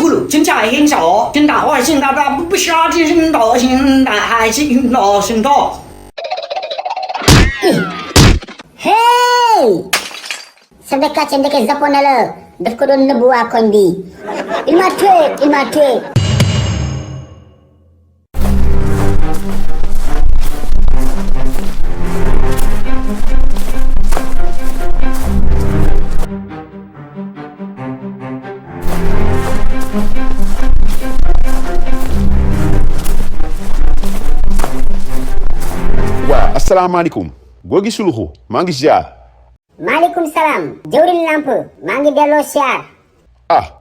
路，请加一手，请大伙请大家不下去，请到请大还请到请到。Hey! Sa dëkk ca ndeke japonais la daf ko doon nëbbu waa koñ bi. Il m'a tué. waaw asalaamaaleykum góor gi Souloukhou maa ngi ziar. Maaleykum salaam. Jawrin Lamp maa ngi delloo siyaar.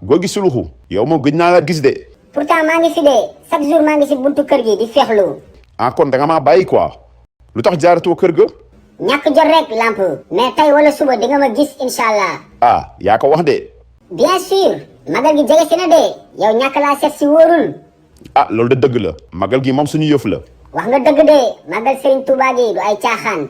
góor gi Souloukhou yow moom gëj naa la gis de. Pourtant maa ngi fi de chaque jour maa ngi si buntu kër gi di feexlu. kon da nga maa bàyyi quoi lu tax jaaratoo kër ga. ñàkk jot rek Lamp mais tey wala suba di nga ma gis incha allah. yaa ko wax de. bien sûr magal gi jege si na de yow ñàkk laa seet si wóorul. loolu de dëgg la magal gi moom suñu yëf la. wax nga dëgg de magal Serigne Touba gi du ay caaxaan.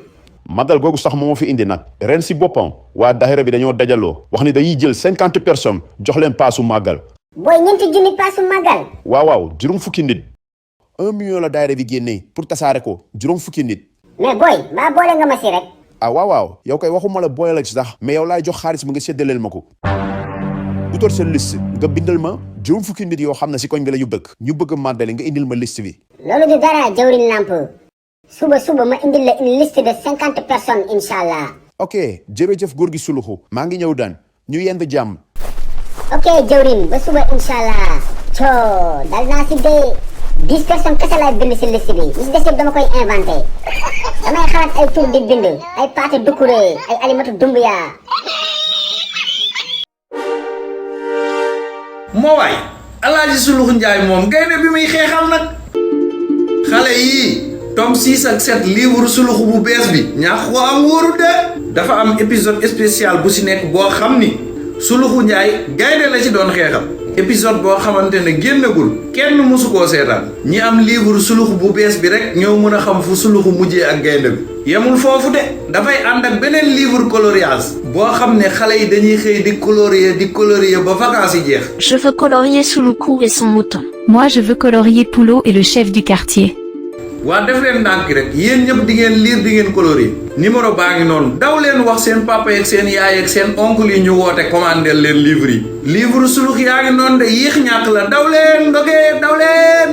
magal googu sax moo fi indi nag ren si boppam waa daayira bi dañoo dajaloo wax ni dañuy jël 50 personnes jox leen paasu magal. booy ñeenti junni paasu magal. waaw juróom fukki nit. 1 million la daayira bi génnee pour tasaare ko juróom fukki nit. mais booy mbaa boole nga ma si rek. waaw yow kay waxuma la boole la ci sax mais yow laay jox xaalis bi nga séddaleel ma ko. utal sa liste nga bindal ma juróom fukki nit yoo xam ne si koñ bi la ñu bëgg màddale nga indil ma liste bi. loolu du dara Jawrin Lamp suba ma indil la une liste de 50 personnes incha allah. ok jërëjëf góor gi Souloukhou maa ngi ñëw daan ñu yend jàmm. ok Jawrin ba suba incha allah. dal naa si dee 10 personnes kese laay bind si liste bi li si des yëpp dama koy inventé damay xalaat ay tur di bind ay Paate Doucouré ay Alimatu Dumbuya. moo waay Alaaji Souloukhou Ndiaye moom gaynde bi muy xeexal nag xale yii tome 6 ak 7 livre Souloukhou bu bees bi ñaax ko am wóoru de dafa am épisode spécial bu si nekk boo xam ni Souloukhou Ndiaye gaynde la ci doon xeexal épisode boo xamante ne génnagul kenn mësu koo seetaan ñi am livre Souloukhou bu bees bi rek ñoo mën a xam fu Souloukhou mujjee ak gaynde bi yemul foofu de dafay ànd ak beneen livre coloriage boo xam ne xale yi dañuy xëy di colorier ba vacances yi jeex. Je veux colorier Souloukhou et son mouton. Moi je veux colorier Poulot et le chef du quartier. waa def leen ndànk rek yéen ñëpp di ngeen lire di ngeen colorier numéro baa ngi noonu daw leen wax seen papa yeeg seen yaay ak seen oncle yi ñu woote commandé leen livre yi livre Souloukhou yaa ngi noonu de yéex ñàkk la daw leen ndogee daw leen